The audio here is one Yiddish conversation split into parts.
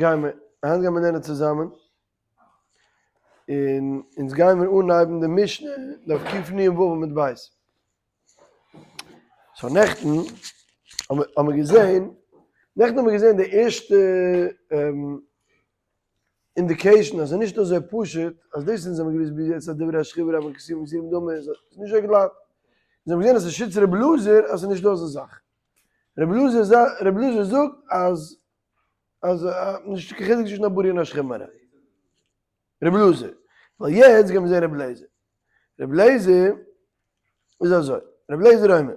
גייען מיר, היינט גייען מיר לערנען צוזאמען, און אונז גייען מיר אנהייבן די משנה דף קנ"ו עמוד ב'. so נעכטן האבן מיר געזען, נעכטן האבן מיר געזען די ערשטע indication אז ס'איז נישט אזוי פשוט, אז דאס אונז האבן געוואוסט ביז יעצט אז דברי השכיב מרע כתובים כתובים דמו איז נישט אזוי גלאט. אונז האבן געזען אז ס'איז שיטת רבי אלעזר אז ס'איז נישט דא אזא זאך. רבי אלעזר זאגט אז אז נישט קיין חילוק צווישן א בריא און א שכיב מרע. רבי אלעזר. ווייל יעצט גייען מיר זען רבי אליעזר. רבי אליעזר איז אזוי, רבי אליעזר אומר,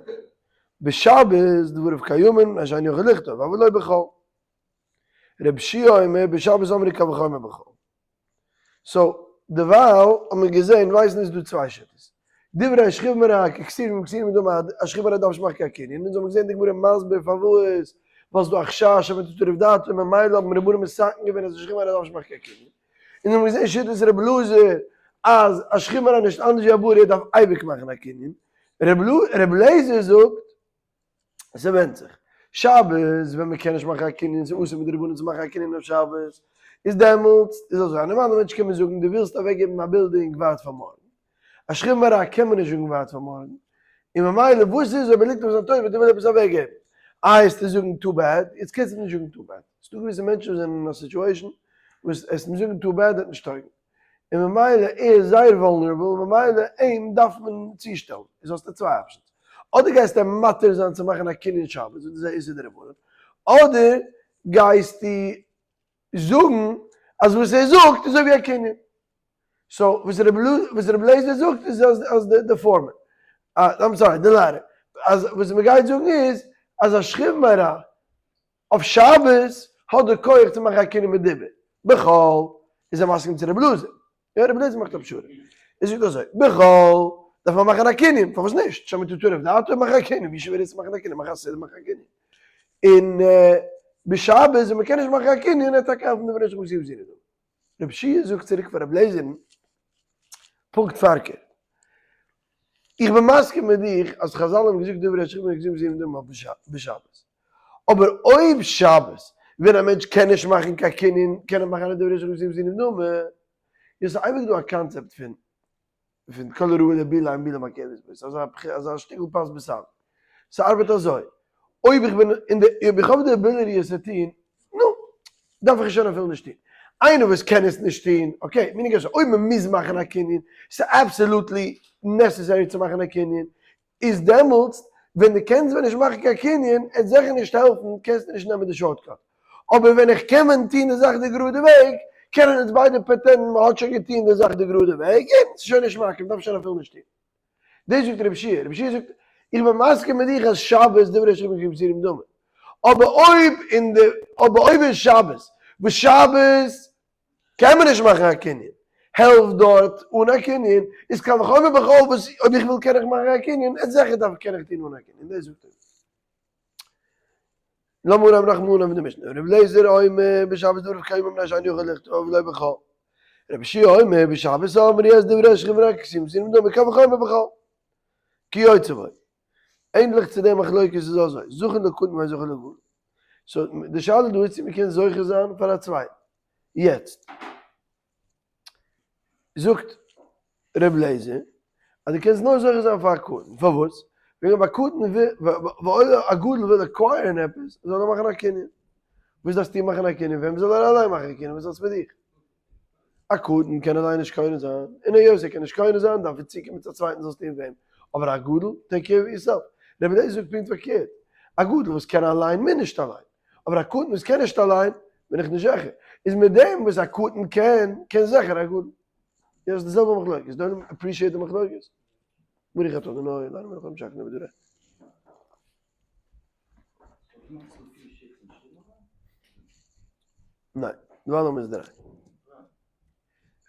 בשבת דבריו קיימין מפני שאינו יכול לכתוב, אבל לא בחול. רבי יהושע אומר, בשבת אמרו קל וחומר בחול. so, דערווייל האט מען געזען, ווייסן איז דא צוויי שיטות. דברי שכיב מרע, ככתובים כתובים דמו, א שכיב מרע דארף נישט מאכן קיין קנין, אונז האבן געזען די גמרא מסביר פארוואס, ווייל ס'איז דא א חשש אז מ'טוט דעתו, ממילא האבן רבנן מתקן געווען אז א שכיב מרע דארף נישט מאכן קיין קנין. אונז האבן געזען שיטת רבי אלעזר אז א שכיב מרע נישט אנדערש ווי א בריא דארף אייביג מאכן א קנין. רבי אליעזר זאגט ס'ווענדט זיך. שבת ווען מ'קען נישט מאכן א קנין, ס'איז אסור מדרבנן צו מאכן א קנין אויף שבת, איז דעמאלטס איז אזוי, א נארמאלער מענטש קען מען זאגן דו ווילסט אוועקגעבן א בילדינג ווארט פאר מארגן. א שכיב מרע קען מען נישט זאגן ווארט פאר מארגן. און ממילא וואס איז אויב ער ליגט אויף זיין טויט בעט ער וויל עפעס אוועקגעבן. איי העסטו זאגן too bad, יעצט קענסטו נישט זאגן too bad. ס'דא געוויסע מענטשן וואס זענען אין א situation וואס עסט אים זאגן too bad וועט נישט טויגן. און ממילא ער איז זייער vulnerable און ממילא אים דארף מען צושטעלן, איז האסטו צוויי options, אדער גייסטו אים מתיר זיין צו מאכן א קנין שבת וואס דאס איז א איסור דרבנן, אדער גייסטו זאגן אז וואס ער זאגט איז אזוי ווי א קנין. so וואס רבי אליעזר זאגט איז אז די former, I'm sorry, די latter, אז וואס מ'גייט זאגן איז אז א שכיב מרע אויף שבת האט די כח צו מאכן א קנין מיט דיבור, בחול איז ער מסכים צו רבי אלעזר, יא רבי אלעזר מאכט א פשרה, ער זאגט אזוי, בחול דארף מען מאכן א קנין, פארוואס נישט, שמא תטרף דעתו מאך א קנין, ווי שווער איז צו מאכן א קנין, מאך א סידור מאך א קנין, און בשבת ווען מען קען נישט מאכן א קנין, ער טאקע אויף דעם רשע וואס איז דא. רבי יהושע זאגט צוריק פאר רבי אליעזר'ן פונקט פארקערט, איך בין מסכים מיט דיך אז חזל האבן געזאגט דברי השכיב מרע כתובים כתובים דמו בשבת, אבער אויב שבת ווען א מענטש קען נישט מאכן קיין קנין קען ער מאכן א דברי השכיב מרע כתובים דמו, איז אייביג דא א קאנצעפט פון פון כל הראוי לבילה אין בילה מעכבת בו, ס'איז אזא אזא שטיקל פת בסלו. ס'ארבעט אזוי, אויב איך בין אין די, אויב איך האב די ability עס צו טון, נו, דארף איך עס שוין אפילו נישט טון. איינער וואס קען עס נישט טון, okay, meaning אז אויב מ'מוז מאכן א קנין, ס'איז absolutely necessary צו מאכן א קנין, איז דעמאלטס ווען דו קענסט ווען נישט מאכן קיין קנין, עט זיכער נישט העלפן, קענסטו נישט נעמען די shortcut. אבער ווען איך קען ווען טון די זאך די גראדע וועג, קענען אונז ביידע pretend ן מען האט שוין געטון די זאך די גראדע וועג, און ס'איז שוין נישט מעכב, מ'דארף שוין אפילו נישט טון. דאס זאגט רבי יהושע, רבי יהושע זאגט, איך בין מסכים מיט דיך אז שבת דברי השם כבשורים דומה, אבער אויב אין די, אבער אויב אין שבת, וואס שבת קען מען נישט מאכן א קנין, העלפט דארט אן א קנין, איז קל וחומר בחול וואס אויב איך וויל קען איך מאכן א קנין, עס זיכער דארף קען איך טון אן א קנין, דאס זאגט ער. לאמיר אנהייבן נאכאמאל אנהייבן די משנה, רבי אליעזר אומר בשבת דבריו קיימים מפני שאינו יכול לכתוב ולא בחול, רבי יהושע אומר בשבת אמרו אז דברי השכיב מרע כתובים כתובים דמו קל וחומר בחול, כיוצא בו. ענדליך צו די מחלוקת איז אזוי, זכין לקטן ואין זכין לגדול. so די שאלה דא איז צו מ'קען זוכה זיין פאר א צווייטן. יעצט זאגט ר' אליעזר אז דו קענסט נאר זוכה זיין פאר א קטן, פארוואס? וועגן אויב א קטן וויל, א גדול וויל acquire ן עפעס, זאל ער מאכן א קנין. וואס דארפסטו מאכן א קנין? וועם זאל ער אליין מאכן א קנין? וואס האסט מיט דיך? א קטן קען אליין נישט קונה זיין, און היות ער קען נישט קונה זיין דארף ער צוקומען צו א צווייטן זאל עס טון פאר אים, אבער א גדול, take care of yourself. רבי אליעזר זאגט פונקט פארקערט, א גדול וואס קען אליין מוז נישט אליין, אבער א קטן וואס קען נישט אליין בין איך נישט זיכער, איז מיט דעם וואס א קטן קען, קען זיכער א גדול. יא ס'איז די זעלבע מחלוקת, די עולם appreciate די מחלוקת? ברוך אתה אדוני אלהינו מלך העולם שהכל נהיה בדברו. ניין, דערווייל האבן מיר עס דריי.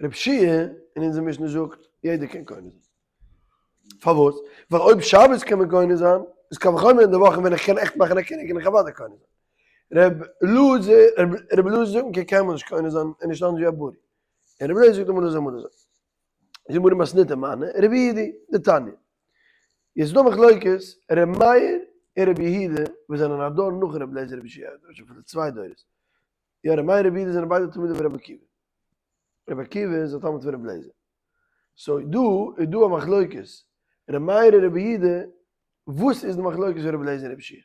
רב שיע אין אונזער משנה זאגט יעדער קען קונה זיין. פארוואס? ווייל אויב שבת קען מען קונה זיין, איז קל וחומר אין די וואכן ווען איך קען עכט מאכן א קנין קען איך אוודאי קונה זיין. רב אלעזר זאגט מען קען קיינמאל נישט קונה זיין און נישט אנדערש ווי א בריא. און רב אליעזר זאגט אמאל אזוי אמאל אזוי. זי מרים מתניתא מני, רבי יהודה, דתניא. איז דא מחלוקת ר' מאיר און רבי יהודה וואס זענען א דור נאך רבי אליעזר רבי יהושע, אפילו צוויי דורות. יא, ר' מאיר רבי יהודה זענען ביידע תלמידים פון רבי עקיבא. רבי עקיבא איז א תלמיד פון רבי אליעזר. so דא איז דא א מחלוקת ר' מאיר און רבי יהודה, וואס איז די מחלוקת פון רבי אליעזר און רבי יהושע?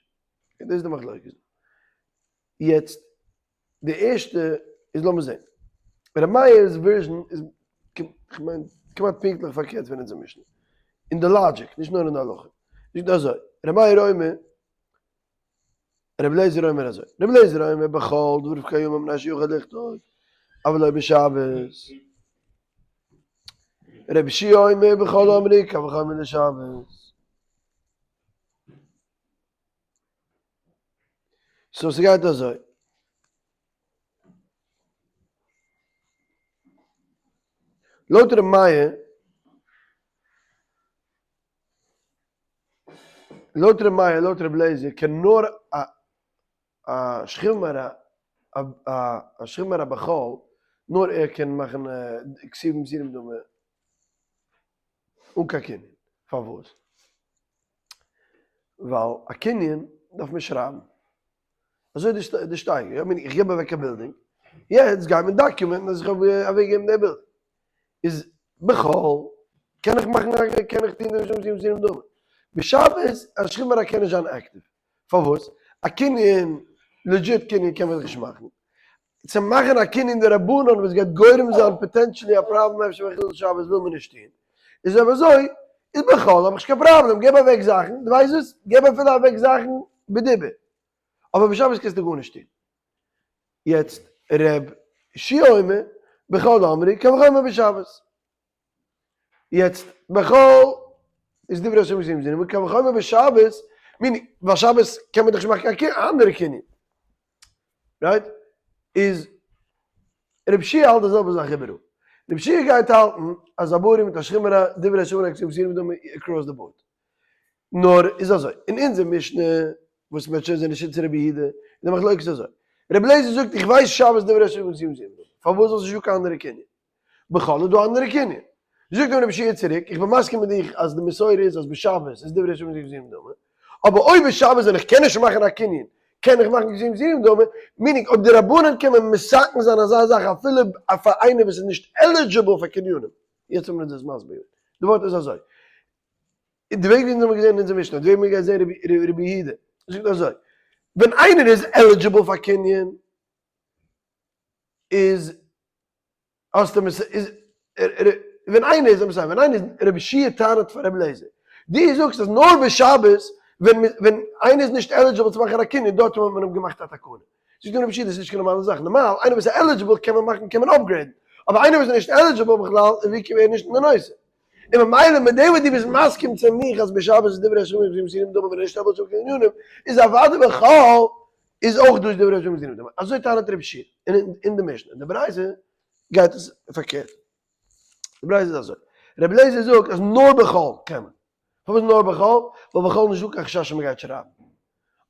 דאס איז די מחלוקת. יעצט די ערשטע איז לאמיר זען. ר' מאיר'ס version איז כ'מיין כמעט פונקטליך פארקערט פון אונזער משנה. אין די logic, נישט נאר אין די הלכה. זאגט אזוי, ר' מאיר אומר, רבי אליעזר אומר אזוי, רבי אליעזר אומר בחול דבריו קיימים מפני שיכול לכתוב, אבל לא בשבת. רבי יהושע אומר בחול אמרו קל וחומר לשבת. so ס'גייט אזוי. לויט ר' מאיר, לויט ר' מאיר, לויט ר' לעזער קען נאר א א שכיב מרע א א שכיב מרע בחול, נאר ער קען מאכן כתובים מסורים דומה אן קיין קנין. פארוואס? ווייל א קנין דארף מען שרייבן. אזוי איז די שטייגער, יא? מיין איך געב אוועק א בילדינג, יעצט גייט מען דאקומענטן אז איך האב אוועקגעגעבן די בילדינג. איז בחול קען איך מאכן א קען איך טון די משום סיום דומה. בשבת א שכיב מרע קען נישט זיין active. פארוואס? א קנין, legit קנין קען מען זיך נישט מאכן. צו מאכן א קנין דרבנן וואס גייט גורם זיין potentially א פראבלעם אפשר ביי חילול שבת וויל מען נישט טון. איז אויב אזוי איז בחול האב איך נישט קיין פראבלעם, געב אוועק זאכן, דו ווייסט וואס? געב אפילו אוועק זאכן בדיבור. אבער בשבת קענסטו גארנישט טון. יעצט ר' יהושע אומר בחול אמרו קל וחומר בשבת. יעצט בחול איז דברי השם געזעהן זענען קל וחומר בשבת, meaning ווייל שבת קען מען דאך נישט מאכן קיין אנדערע קנין. right? איז ר' יהושע האלט די זעלבע זאך איבעראל. ר' יהושע גייט האלטן אז א ברי מיט א שכיב מרע דברי השם רק זענען דומה across the board. נאר איז אזוי, אין אונזער משנה וואס מ'האט שוין זענען שיטת רבי יהודה, איז די מחלוקת אזוי, רבי אליעזר זאגט איך ווייס שבת דברי השם רק זענען דומה, פארוואס זאל נישט דא קיין אנדערע קנין? בחול איז דא אנדערע קנין. זאגט אים רבי יהושע צוריק, איך בין מסכים מיט דיך אז די מסורה איז אז בשבת איז דברי השם רק זענען דומה, אבער אויב איז שבת ווען איך קען נישט מאכן א קנין, קען איך מאכן כתובים כתובים דמי, meaning אויב די רבנן קען מען מתקן זיין אזא זאך אפילו פאר איינער וואס איז נישט eligible פאר קנינים. יעצט האבן מיר אונז עס מסביר געווען. די ווארט איז אזוי. די וועג ווי אונז האבן געזען אין אונזער משנה, די וועג מיר גייען זען רבי יהודה, זאגט אזוי, ווען איינער איז eligible פאר קנין, איז האסטו מס איז ווען איינער איז מסיים ווען איינער איז רבי יהושע טענה'ט פאר רבי אליעזר דו זאגסט אז נאר בשבת ווען ווען איינער איז נישט eligible צו מאכן א קנין דארט האט מען אים געמאכט א תקנה זאגט אים רבי יהושע דאס איז נישט קיין נארמאלע זאך נארמאל איינער וואס איז eligible קען מען מאכן קען מען upgrade ן אבער איינער וואס איז נישט eligible בכלל איז ווי קומט ער נישט אין די נושא און ממילא מיט דעם וואס דו ביסט מסכים צו מיך אז בשבת איז דברי השם וכתובים כתובים דמי ווען ער איז נישט eligible קנינים איז אוודאי בחול איז אויך דאס דברי השם וכתובים דמי אזוי טענה'ט רבי יהושע אין די משנה אין די ברייתא גייט עס פארקערט. די ברייתא איז אזוי, רבי אליעזר זאגט אז נאר בחול קען מען. פארוואס נאר בחול? ווייל בחול איז נישטא קיין חשש אז מען גייט שרייבן.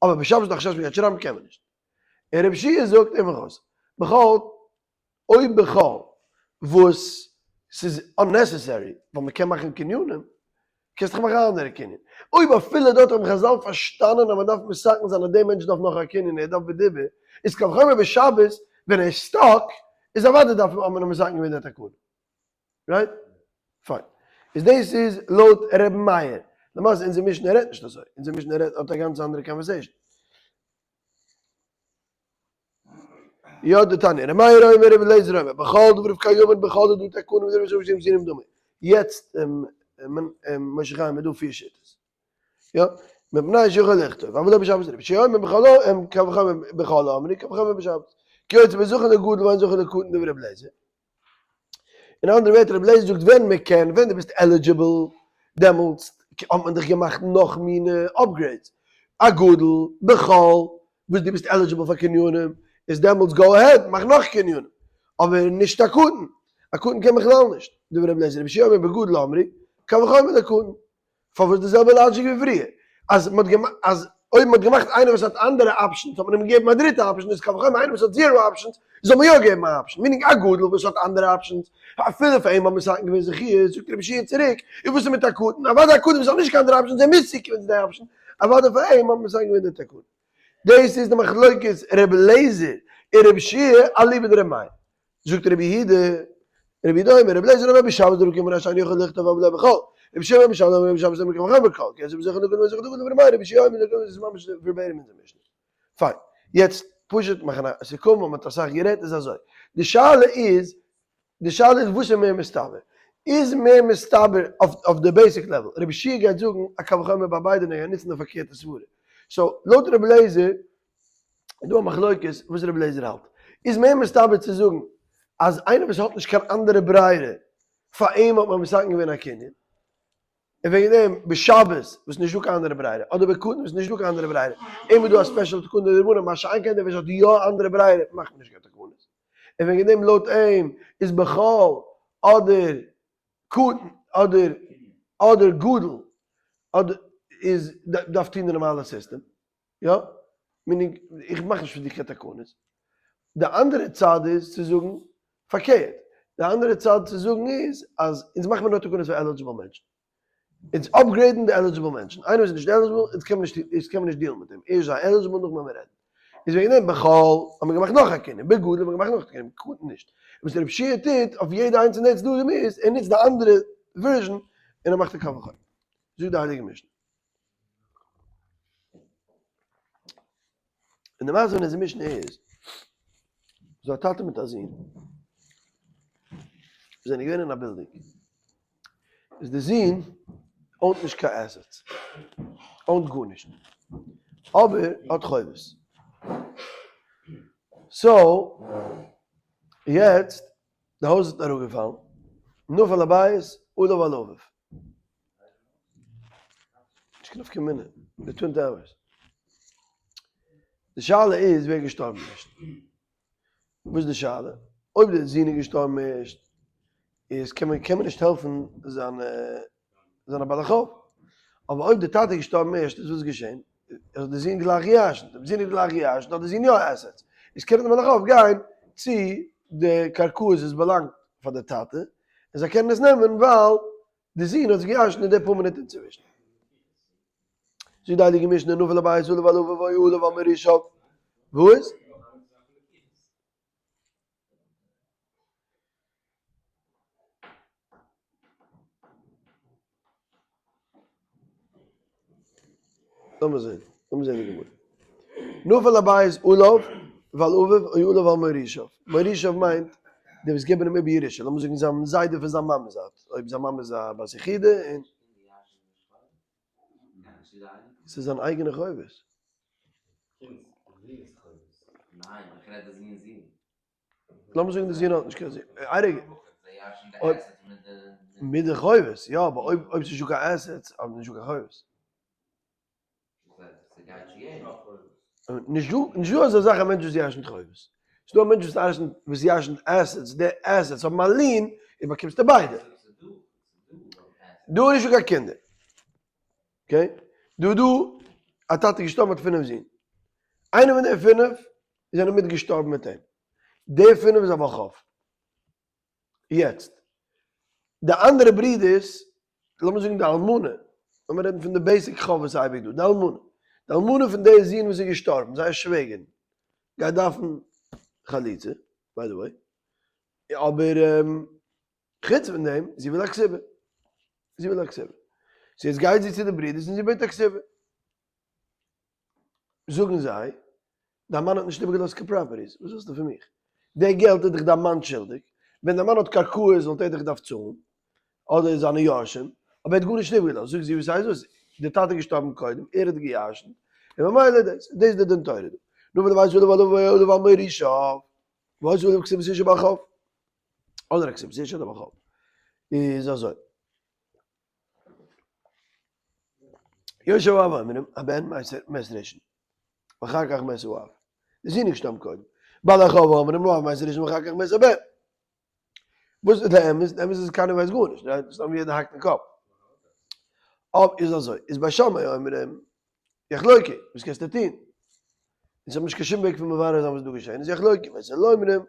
אבער בשבת איז דא חשש מען גייט שרייבן קען מען נישט. און רבי יהושע זאגט איבער בחול, אויב בחול וואס ס'איז unnecessary ווייל מען קען מאכן קנינים, קענסט דאך מאכן א אנדערע קנין. אויב אפילו דארט האבן חזל פארשטאנען אז מען דארף מתקן זיין אז דער מענטש דארף נאך א קנין, ער דארף בדיבור, איז קל וחומר בשבת ווען ער איז stuck, איז אוודאי דארף האט מען אים מתקן געווען די תקנה. right? פיין. איז דאס איז לויט ר' מאיר. למעשה אונזער משנה רעדט נישט אזוי. אונזער משנה רעדט האט א גאנץ אנדערע conversation. יא דתניא, ר' מאיר אומר ר' אליעזר אומר, בחול דבריו קיימין בחול איז דא תקנה ודברי השם כתובים דמי. יעצט משה חיים איז דא פיר שיטות. יא, מפני שיכול לכתוב, אבל לא בשבת רבי יהושע אומר בחול קל וחומר בחול אמרו קל וחומר בשבת. כי יוצא בזכין לגדול ואין זכין לקטן דברי רבי אליעזר. אין אנדערע ווערטער רבי אליעזר זאגט ווען מען קען, ווען דו ביסט eligible, דעמאלטס האט מען דיך געמאכט נאך מינע upgrades, א גדול, בחול, וואס דו ביסט eligible פאר קנינים, איז דעמאלטס go ahead מאך נאך קנינים, אבער נישט א קטן, א קטן קען בכלל נישט, דברי רבי אליעזר, רבי יהושע אומר בגדול אמרו, קל וחומר לקטן. פארוואס די זעלבע logic ווי פריער? אז מ'האט געמאכט אז אויב מ'האט געמאכט איינער וואס האט אנדערע options האט מען אים געגעבן א דריטע option איז קל וחומר איינער וואס האט zero options זאל מען יא געבן א option meaning א גדול וואס האט אנדערע options אפילו פאר אים האט מען מתקן געווען זכיות זאגט רבי יהושע צוריק און וואס איז מיט א קטן אוודאי א קטן וואס האט נישט קיין אנדערע options ער מוז צוקומען צו די option אוודאי פאר אים האט מען מתקן געווען די תקנה. דאס איז די מחלוקת ר' אליעזר. און רבי יהושע אליבא דרבי מאיר. זאגט רבי יהודה, רבי יהודה אומר, רבי אליעזר אומר בשבת דרבי אומר שאינו יכול לכתוב אבל בכל, רבי שמעון אומר בשבת אומר בשבת אומר כמחר בכל, כי אז זכר נקוד וזכר נקוד רבי מאיר, רבי יהושע אומר דאס איז ממש verbatim אין די משנה. פיין. יעצט פשוט מאכן א סיכום וואס מען האט אסאך גערעדט איז אזוי, די שאלה איז, די שאלה איז וואס איז מער מסתבר? איז מער מסתבר אויף די basic level, רבי יהושע גייט זאגן א קל וחומר ביי ביידע און ער גייט נוצן די פארקערטע סברה. so לויט רבי אליעזר איז דא א מחלוקת וואס רבי אליעזר האלט. איז מער מסתבר צו זאגן אז איינער וואס האט נישט קיין אנדערע ברירה פאר אים האט מען מתקן געווען א קנין, און וועגן דעם בשבת וואס נישט דא קיין אנדערע ברירה, אדער בקטן וואס נישט דא קיין אנדערע ברירה, אים איז דא א special תקנה דרבנן, מה שאין כן דער וואס האט יא אנדערע ברירה מאכט מען נישט קיין תקנות. און וועגן דעם לויט אים איז בכל אדער קטן אדער אדער גדול אדער איז דארף טון די נארמאלע סיסטעם, יא? meaning איך מאך נישט פון דיר קיין תקנות. די אנדערע צד איז צו זאגן פארקערט, די אנדערע צד צו זאגן איז אז אונז מאכן מיר נאר תקנות פאר eligible מענטשן. אונז upgrade ן די eligible מענטשן, איינער וואס איז נישט eligible, אונז קען מען נישט, אונז קען מען נישט deal ן מיט אים, ערשט זיי eligible נאכדעם וועלן מיר רעדן. איז וועגן דעם בכל האט מען געמאכט נאך א קנין, בגדול האט מען געמאכט נאך א קנין, בקטן נישט. וואס רבי יהושע טוט אויף יעדע איינס פון די צדדים איז, ער נוצט די אנדערע version און ער מאכט א קל וחומר. זאגט די הייליגע משנה. און די מעשה פון אונזער משנה איז, ס'איז דא א טאטע מיט א זון, זיי זענען געווען אין א בילדינג, איז די זון own ט נישט קיין assets, own ט גארנישט, אבער האט חובות, so יעצט די הויז איז אראפגעפאלן, נפל הבית עליו ועל אביו. נישט קיין נפקא מינה, די twin towers. די שאלה איז ווער איז געשטארבן ערשט. וואס איז די שאלה? אויב די זון איז געשטארבן ערשט, איז קען מען קען מען נישט העלפן זיינע זיינע בעלי חוב. אבער אויב די טאטע איז געשטארבן ערשט, איז וואס איז געשען? האט די זון גלייך געירשנט. אויב די זון האט גלייך געירשנט האט די זון יא assets. איז קענען די בעלי חוב גיין צו די קרקעות וואס באלאנגט פאר די טאטע, און זיי קענען עס נעמען ווייל די זון האט זיך געירשנט אין די פאר מינוט אינצווישן. זאגט די הייליגע משנה נפל הבית עליו ועל אביו או עליו ועל מורישיו. וואס? לאמיר זען, לאמיר זען די גמרא. נפל הבית עליו ועל אביו או עליו ועל מורישיו. מורישיו מיינט די וואס געבן אים איבער ירושה, לאמיר זאגן זיין זיידע פון זיין מאמע'ס זייט, אויב זיין מאמע איז א בת יחידה און. ס'איז זיין אייגענע חובות. לאמיר זאגן די זון האט נישט קיין זון. איין רגע. מיט די חובות, יא, אבער אויב אויב ס'נישטא קיין assets, האט מען נישטא קיין חובות. נישטא נישטא אזא זאך א מענטש וואס ירשנ'ט חובות. ס'דא א מענטש וואס ירשנ'ט וואס ירשנ'ט assets, די assets האבן א lien, און באקומסטו ביידע. דא איז נישטא קיין קינדער. okay? דא איז דא א טאטע געשטארבן האט פינף זין. איינער פון די פינף זענען מיט געשטארבן מיט אים. די פינף איז א בעל חוב. יעצט, די אנדערע ברידערס, לאמיר זאגן די אלמנה, לאמיר רעדן פון די basic חוב וואס איז אייביג דא, די אלמנה, די אלמנה פון די זון וואס איז געשטארבן, זייער שוועגערין, גייט דארפן חליצה, by the way, אבער חוץ פון דעם, זי וויל א כתובה, זי וויל א כתובה. so יעצט גייט זי צו די ברידערס און זי בעט א כתובה. זאגן זיי, דיין מאן האט נישט איבערגעלאזט קיין properties, וואס ווילסטו פון מיך? די געלט איז דאך דיין מאן שולדיג, ווען דיין מאן האט קרקעות וואלט ער דיך געדארפט צאלן, אדער זיינע יורשים, אבער ער האט גארנישט איבערגעלאזט, זאגט זי, וואס הייסט וואס? די טאטע איז געשטארבן קודם, ער האט געירשנט, און ממילא דאס, דאס איז די דין תורה דא. נו ווען דו ווייסט וואס די וואלט מורישיו, וואס איז די כתובת אשה בעל חוב? אדער א כתובת אשה אדער בעל חוב. איז אזוי. יורשי האב אומרים, הבן מת ראשון, ואחר כך מת האב. די זון איז געשטארבן קודם. בעלי חוב אומרים, האב מת ראשון ואחר כך מת הבן. וואס איז די אמת? די אמת איז קיינער ווייסט גארנישט, right? סתם יעדער האקט אין קאפ. אויב איז אזוי, איז בית שמאי אומרים, יחלוקו, וואס קענסטו טון? אונז האבן נישט קיין שום וועג פון מברר זיין וואס איז דא געשען, איז יחלוקו, בית הלל אומרים,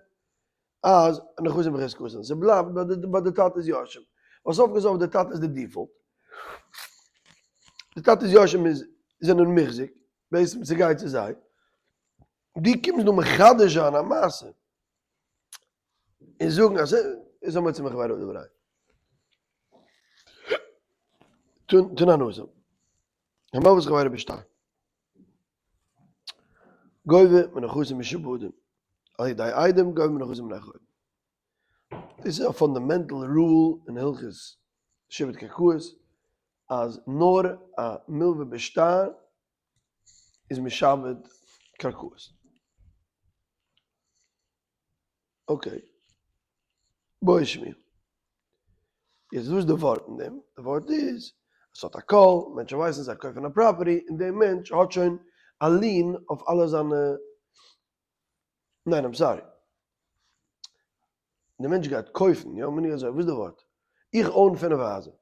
אז נכסים בחזקתן, ס'בלייבט ביי די טאטע'ס יורשים, ווייל סוף כל סוף די טאטע איז די default, די טאטע'ס יורשים איז זענען מוחזק, בעצם ס'גייט צו זיי, דו קומסט דא מחדש זיין א מעשה און זאגן אז איז המוציא מחבירו עליו הראיה. תנא נזם. המלווה את חבירו בשטר. גובה מנכסים משועבדים. על ידי עדים גובה מנכסים בני חורין. דאס איז א fundamental rule אין הלכות שעבוד קרקעות אז נאר א מלווה בשטר איז משעבד קרקעות. Okay. בעי שמואל. יעצט וואס איז די ווארט אין דעם? די ווארט איז אז ס'האט א קול, מענטשן ווייסן זיי קויפן א property און דער מענטש האט שוין א lien אויף אלע זיינע, ניין I'm sorry. די מענטש גייט קויפן, יא, מיין איך אזוי, וואס איז די ווארט? איך own פינף הייזער.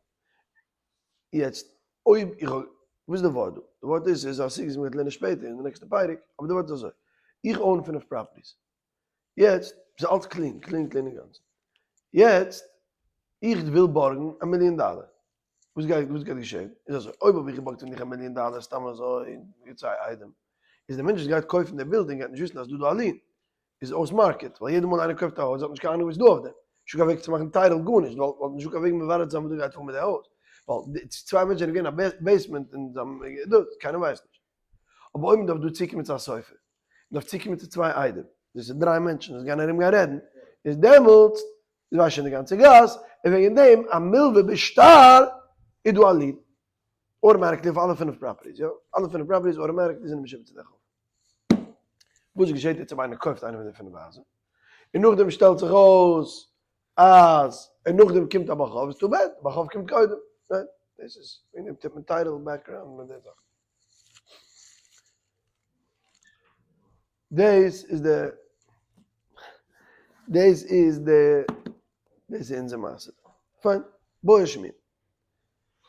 יעצט אויב איך האב, וואס איז די ווארט דא? די ווארט איז, ס'איז א סוגיא וואס מ'גייט לערנען שפעטער אין די נעקסטע פרק, אבער די ווארט איז אזוי, איך own פינף properties. יעצט, ס'איז אלץ clean, clean clean אינגאנצן. יעצט, איך וויל בארגן א מיליאן דאלער. וואס גייט וואס גייט געשען? איז אזוי, אויב האב איך געבארגט פון דיך א מיליאן דאלער סתם אזוי, מיט צוויי עדים, איז דער מענטש וואס גייט קויפן די בילדינג גייט נישט וויסן אז ס'דא דא א lien, איז אויס market, ווייל יעדע מאל איינער קויפט א הויז האט נישט קיין אהנונג וואס איז דא אויף דעם, נישטא קיין וועג צו מאכן title גארנישט, ווייל ווייל נישטא קיין וועג מברר צו זיין וואס דא גייט פאר מיט די הויז, ווייל די צוויי מענטשן זענען געווען אין א basement און זיי האבן דאס, קיינער ווייסט נישט. אבער אויב מ'דארף דא צוקומען צו א סופר, מ'דארף צוקומען צו צוויי עדים, דאס איז דריי מענטשן וואס גייען ארום גיין רעדן, איז דעמאלטס ווייסט שוין די גאנצע גאס, און וועגן דעם א מלווה בשטר איז דא א lien, automatically אויף אלע פינף properties, יא, אלע פינף properties automatically זענען משועבד צו די חוב. וואס געשעט יעצט אויב איינער קויפט איינע פון די פינף הייזער, און נאכדעם שטעלט זיך אויס אז, און נאכדעם קומט א בעל חוב, איז too bad, בעל חוב קומט קודם, ניין, דאס איז, וועגן דעם טוט מען title background מיט די זאכן. דאס איז די, דאס איז די, דאס איז אונזער מעשה דא. פיין, בעי שמואל.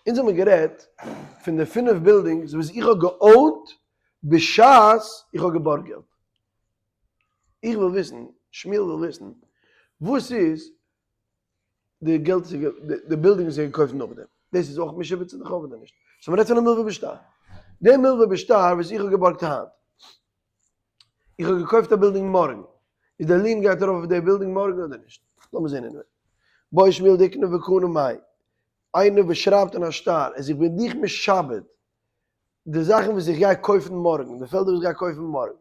אונז האמיר גערעדט פון די פינף buildings וואס איך האב גע own ט בשעת איך האב געבארגט געלט. איך וויל וויסן, שמואל וויל וויסן, וואס איז די געלט וואס די בילדינג וואס ער האט געקויפט נאכדעם, דאס איז אויך משועבד צו די חוב אדער נישט? so מ'רעדט פון א מלווה בשטר. די מלווה בשטר וואס איך האב געבארגט היינט, איך האב געקויפט א בילדינג מארגן, איז די lien גייט ארויף אויף די בילדינג מארגן אדער נישט? לאמיר זען anyway. בעי שמואל דיקנא וקנה מאי, איינער וואס שרייבט אין א שטר אז איך בין דיך משעבד די זאכן וואס איך גיי קויפן מארגן, די פעלדער וואס איך גיי קויפן מארגן,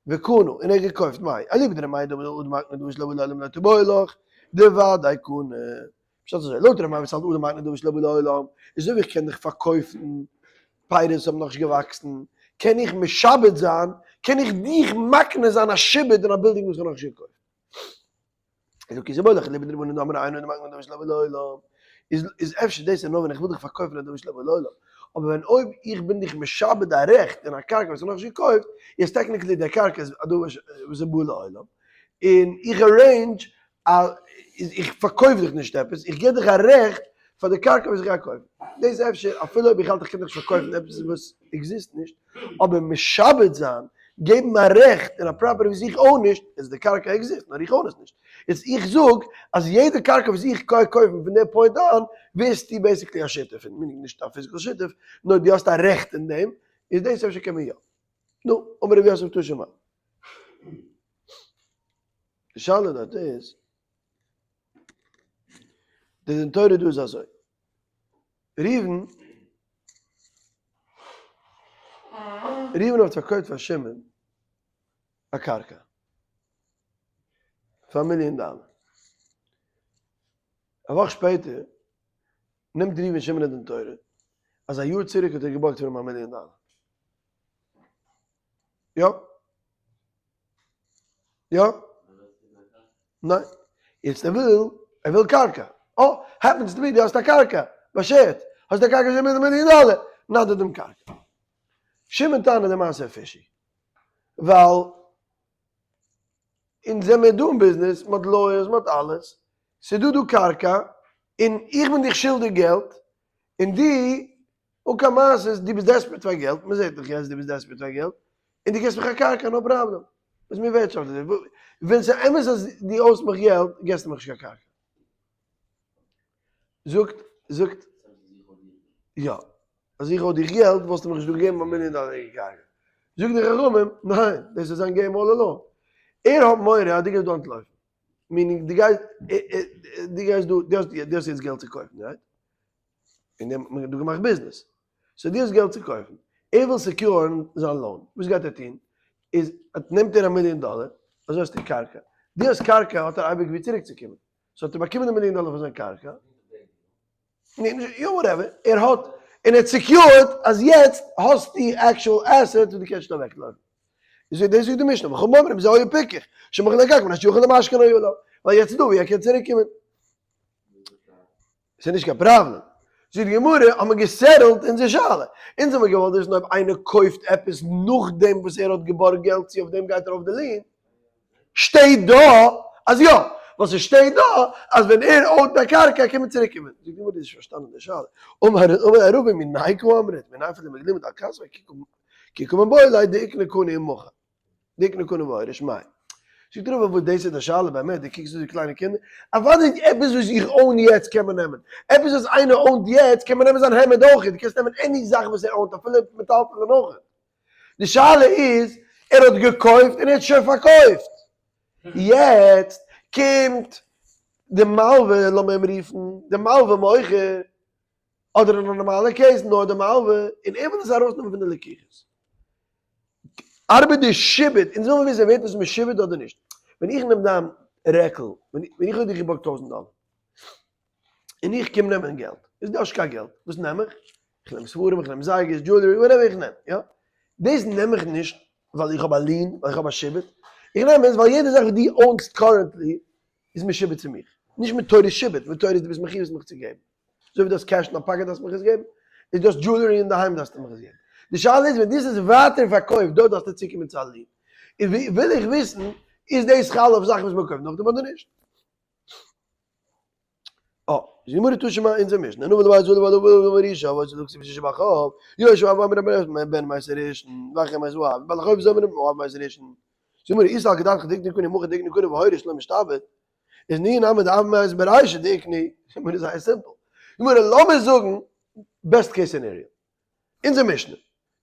וקנה, און ער האט געקויפט, מאי, אליבא דר' מאיר דאמר אדם מקנה דבר שלא בא לעולם לא תיבעי לך, דודאי קנה. פשט אזוי, לויט ר' מאיר וואס האלט אדם מקנה דבר שלא בא לעולם, איז אזוי ווי איך קען דיך פארקויפן פירות וואס האבן נאכנישט געוואקסן, קען איך משעבד זיין, קען איך דיך מקנה זיין א שעבוד אין א בילדינג וואס איך האב נאכנישט געקויפט. איז כי תיבעי לך אליבא דרבנן דאמרי אין אדם מקנה דבר שלא בא לעולם, איז איז אפשר דאס איז נאר ווען איך וויל דיך פארקויפן א דבר שלא בא לעולם, אבער ווען אויב איך בין דיך משעבד א רעכט אין א קרקע וואס איך האב נאכנישט געקויפט, איז technically דער קרקע איז א דבר וואס איז בא לעולם, און איך arrange א איז איך פארקויף דיך נישט עפעס, איך גיב דיך א רעכט פאר די קרקע וואס איך גיי קויפן. דאס אפשר אפילו אויב איך האלט איך קען דיך נישט פארקויפן עפעס וואס exist נישט, אבער משעבד זיין, געבן א רעכט אין א property וואס איך own נישט, איז די קרקע exist, נאר איך own עס נישט. איז איך זאג אז יעדע קרקע וואס איך גיי קויפן פון די point אן, ווערסטו basically א שותף, meaning נישט א physical שותף, נאר דו האסט א רעכט אין דעם, איז דאס אפשר קען מען יא. נו, אמר רב יוסף תא שמע. די שאלה דארט איז, די דין תורה דא איז אזוי, ראובן, ראובן האט פארקויפט פאר שמעון א קרקע פאר א מיליאן דאלער, א וואך שפעטער נעמט ראובן שמעון א דין תורה אז א יאר צוריק האט ער געבארגט פון אים א מיליאן דאלער, יא? יא? ניין. יעצט ער וויל, ער וויל קרקע. אה, happens to be דו האסט א קרקע. באשערט. האסט א קרקע שוין מיט די מיליאן דאלער. נא דיר דעם קרקע. שמעון טענה'ט די מעשה איז fishy. ווייל אונז זעמיר דא אין ביזנעס, מ'האט lawyers, מ'האט אלעס. ס'איז דא דא קרקע, און איך בין דיך שולדיג געלט, און דו אן קיין מעשות, דו ביסט desperate פאר געלט, מען זעט דיך יעצט דו ביסט desperate פאר געלט, און דו געסט מיך א קרקע no problem, וואס מיר ווערטשאפט דאס, ווען ס'איז אמת אז דו owe סט מיך געלט, געסטו מיך נישט קיין קרקע. זאגט, זאגט, יא, אז איך owe דיך געלט וואלסטו מיך נישט דא געגעבן א מיליאן דאלערדיגע קרקע. זאגן די חכמים, ניין, דאס איז זיין game all along. ער האט מורא אז דו גייסט דא אנטלויפן. meaning דו גייסט, דו גייסט דא, דו האסט, דו האסט יעצט געלט צו קויפן, right? און דעם האט מען דא געמאכט ביזנעס. so דו האסט געלט צו קויפן. ער וויל secure ן זיין loan. וואס גייט ער טון? איז נעמט ער א מיליאן דאלער, אזוי האסטו קרקע. דו האסט קרקע האט ער אייביג וואו צוריקצוקומען. so האט ער באקומען די מיליאן דאלער פון זיין קרקע. יא whatever, ער האט, און ער האט secured אז יעצט האסטו actual asset וואס דו קענסט נישט אוועקלויפן. איז דאס זאגט די משנה, וחכמים אומרים זה היה פיקח, שמכר לקרקע מפני שיכול למשכנו עליו, ווייל יעצט איז דא ווי ער קען צוריק קומען. ס'איז נישט קיין פראבלעם. זאגט די גמרא, האט מען גע settle ט אונזער שאלה. אונז האמיר געוואלט וויסן אויב איינער קויפט עפעס נאכדעם וואס ער האט געבארגט געלט צו אויף דעם גייט ארויף די lien. שטייט דא אז יא, ווייל ס'שטייט דא אז ווען ער own ט א קרקע קען מען צוריק קומען. זאגט די גמרא דו האסט נישט פארשטאנען די שאלה. אמר רבא מינאי קאמרת, מינאי פון די מגלימות על כספו כי קא מיבעיא ליה דאיקני קני ומכר. דאיקני קני והוריש מאי. זאגט רבא וואס דאס איז די שאלה באמת, דו קוקסט אויס ווי קליינע קינדער, אוודאי עפעס וואס איך own יעצט קען מען נעמען, עפעס וואס איינער own ט יעצט קען מען נעמען זיין העמד אויך, דו קענסט נעמען any זאך וואס ער own ט אפילו מטלטלין אויך. די שאלה איז, ער האט געקויפט און ער האט שוין פארקויפט, יעצט קומט די מלווה, לאמיר אים רופן די מלווה מוכר, אדער אין א נארמאלע case נאר די מלווה, און ער וויל עס ארויסנעמען פון די לקוחות. ארבעט די שעבוד, אונז ווילן וויסן ווערט עס משועבד אדער נישט. ווען איך נעם דיין רעקל, ווען איך האב דיך געבארגט 1000 דאלער, און איך קום נעמען געלט, איז דא נישט קיין געלט, וואס נעם איך? איך נעם ספרים, איך נעם זייגערס, jewelry, whatever איך נעם, יא? דאס נעם איך נישט ווייל איך האב א lien, ווייל איך האב א שעבוד, איך נעם עס ווייל יעדע זאך וואס דו own סט currently איז משועבד צו מיך, נישט מתורת שעבוד, מתורת דו ביסט מחויב עס מיך צו געבן, אזוי ווי דו האסט cash אין א pocket דארפסט מיך עס געבן, איז דו האסט jewelry אינדערהיים דארפסטו מיך עס געבן. די שאלה איז ווען דו האסט עס ווייטער פארקויפט דארט דארפסטו צוקומען צו א lien. און וויל איך וויסן איז דאס חל אויף זאכן וואס מען קויפט נאכדעם אדער נישט? אה, איז גמרא תא שמע אונזער משנה, נו ולמאי זאל ולא ולא מרישא, וואס איז דאס שבע חוב, יושע אברהם בן בן בן מייסר ראשון, ואחר מייסר אב, בעל חוב זאמר אב מייסר ראשון. זאג מיר, איז על כדאתך דיקני קני מוכר דיקני קני והוריש לא משתעבד, איז ני נמי דאב מייסר ברישא דיקני, גמרא איז זייער simple. גמרא לאמיר זאגן best case scenario, אונזער משנה,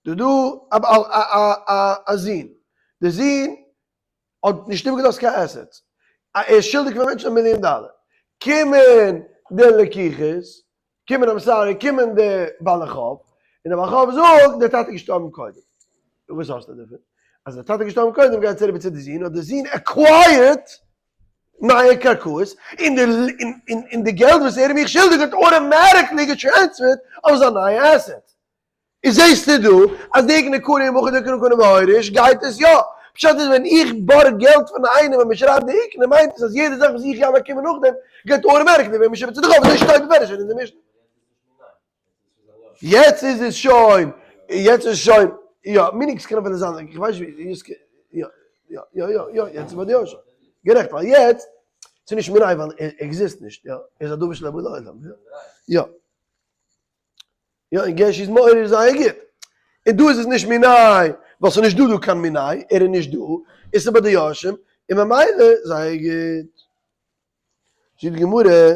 דא דא א א א א זון, די זון האט נישט איבערגעלאזט קיין assets, ער איז שולדיג פאר מענטשן א מיליאן דאלער, קומען די לקוחות, קומען I'm sorry, קומען די בעלי חוב, און דער בעל חוב זאגט, דער טאטע איז געשטארבן קודם. נו וואס האסטו דערפון? אז דער טאטע איז געשטארבן קודם גייט עס אריבער צו די זון, האט די זון acquired נייע קרקעות, און די געלט וואס ער איז מיך שולדיג האט automatically גע transfer ט אויף זיין נייע asset. איז זעסטו דא אז דאיקני קני ומכר דאיקני קני והוריש גייט עס יא. פשט איז ווען איך בארג געלט פון איינעם און מען שרייבט דאיקני מיינט עס אז יעדע זאך וואס איך גיי באקומען נאכדעם גייט automatically ווערן משועבד צו די חוב אזוי שטייט בפירוש אין אונזער משנה. יעצט איז עס שוין יעצט איז שוין יא meaning ס'קען אפילו זיין איך ווייס נישט ווי יא יא יא יא יא יעצט איז ביי די יורשים גערעכט ווייל יעצט ס'איז נישט מיניה ווייל ער exist נישט יא ער איז א דבר שלא בא לעולם יא יא. יא און גערשי איז מעורר זייער גוט. און דא איז עס נישט מיניה, ווייל ס'איז נישט דא דא קיין מיניה, ער איז נישט דא, און ס'איז ביי די יורשים, און ממילא זייער גוט. זאגט די גמרא,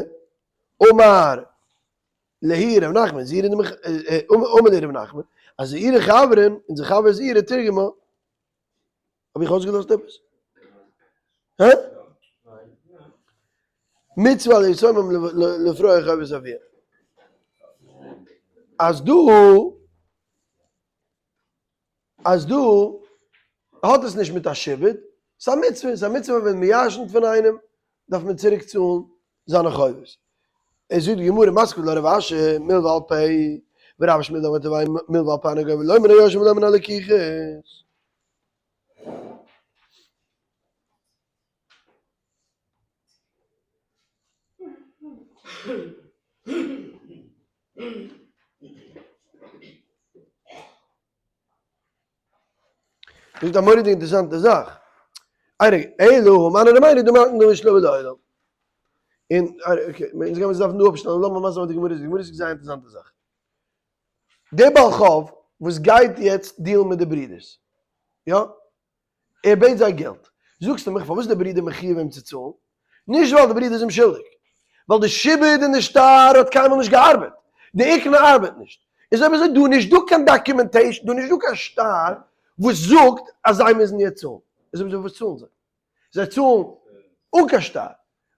אמר להו ר' נחמן, זעירא דמח, אמר להו ר' נחמן, אז זעירא חברין, אונזער חבר זעירא תרגמה, האב איך אויסגעלאזט עפעס? הא? מצוה על היתומים לפרוע חובות אביהם. אז דא, אז דא האט עס נישט מיט א שעבוד, ס'איז א מצוה, ס'איז א מצוה ווען מ'ירש'נט פון איינעם דארף מען צוריק צאלן זיינע חובות. עס זאגט די גמרא מתקיף לה רב אשי מלוה על פה ורב שמואל דאמר תרוייהו מלוה על פה אינו גובה לא מן היורשים ולא מן הלקוחות. דאס איז א מורא'דיגע אינטערעסאנטע זאך. איין רגע, אלא הא מני רבינו דמתן דמי שלא לעולם. און, okay, אונז גיימיר עס דארפן דא אפשטעלן, לאמיר מסביר זיין וואס די גמרא זאגט, די גמרא זאגט זייער אינטערעסאנטע זאך. דער בעל חוב וואס גייט יעצט deal ן מיט די ברידערס, יא? ער בעט זיי געלט. זאגסטו מיך פארוואס איז דער ברודער מחיוב אים צו צאלן? נישט ווייל די ברודער איז אים שולדיג, ווייל די שעבוד און די שטר האט קיינמאל נישט געארבעט, די איקנא ארבעט נישט. איז אויב אזוי דא נישט דא קיין documentation, דא נישט דא קיין שטר. וואס זאגט אז זיי מוזן יעצט צאלן. איז אויב אזוי וואס צאלן זיי? זיי צאלן אן קיין שטר,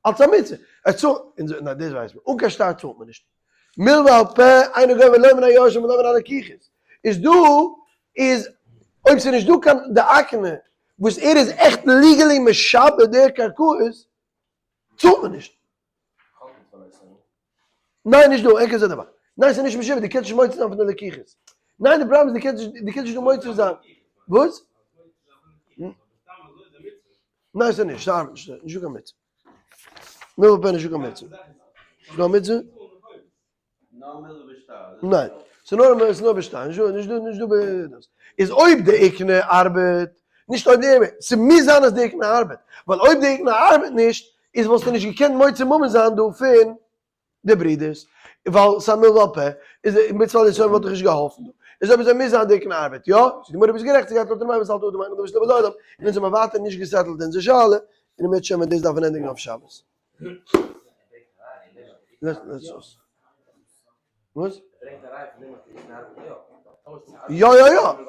אלס א מצוה. ער צאלט, ניין דאס ווייסט מען, אן קיין שטר צאלט מען נישט. מלוה על פה אינו גובה לא מן היורשים ולא מן הלקוחות. איז דא איז אויב ס'איז נישט דא קיין דאקנה וואס ער איז עכט legally משעבד די קרקעות, צאלט מען נישט. ניין נישט דא, אין כזה דבר. ניין ס'איז נישט משעבד, דו קענסט נישט מוציא זיין פון די לקוחות. ניין די פראבלעם איז דו קענסט נישט, דו קענסט נישט דא מוציא זיין. וואס? ניין ס'איז נישט, ס'ארבעט נישט אזוי, נישטא קיין מצוה. מלוה פה נישטא קיין מצוה. ס'איז דא א מצוה? ניין, ס'איז נאר ס'איז נאר בשטר, נישט דא נישט דא נישט דא בדאס. איז אויב די איקנע ארבעט, נישט אויב די ארבעט, ס'מוז זיין אז די איקנע ארבעט, ווייל אויב די איקנע ארבעט נישט, איז וואלסטו נישט געקענט מוציא ממון זיין דא פון די ברידערס, ווייל ס'איז א מלוה על פה, איז די מצוה על יסוד וואלט דיך נישט געהאלפן דא. איז אויב אזוי מוז זיין די איקנע ארבעט, יא? זאגט די גמרא ביסט גערעכט, ס'גייט לויט ר' מאיר וואס האלט אדם אין דבר שלא בלעולם, און אונז האבן ווייטער נישט גע settle ט אונזער שאלה, און אם ירצה השם וועט דאס דארפן ענדיגן אויף שבת. וואס? יא יא יא!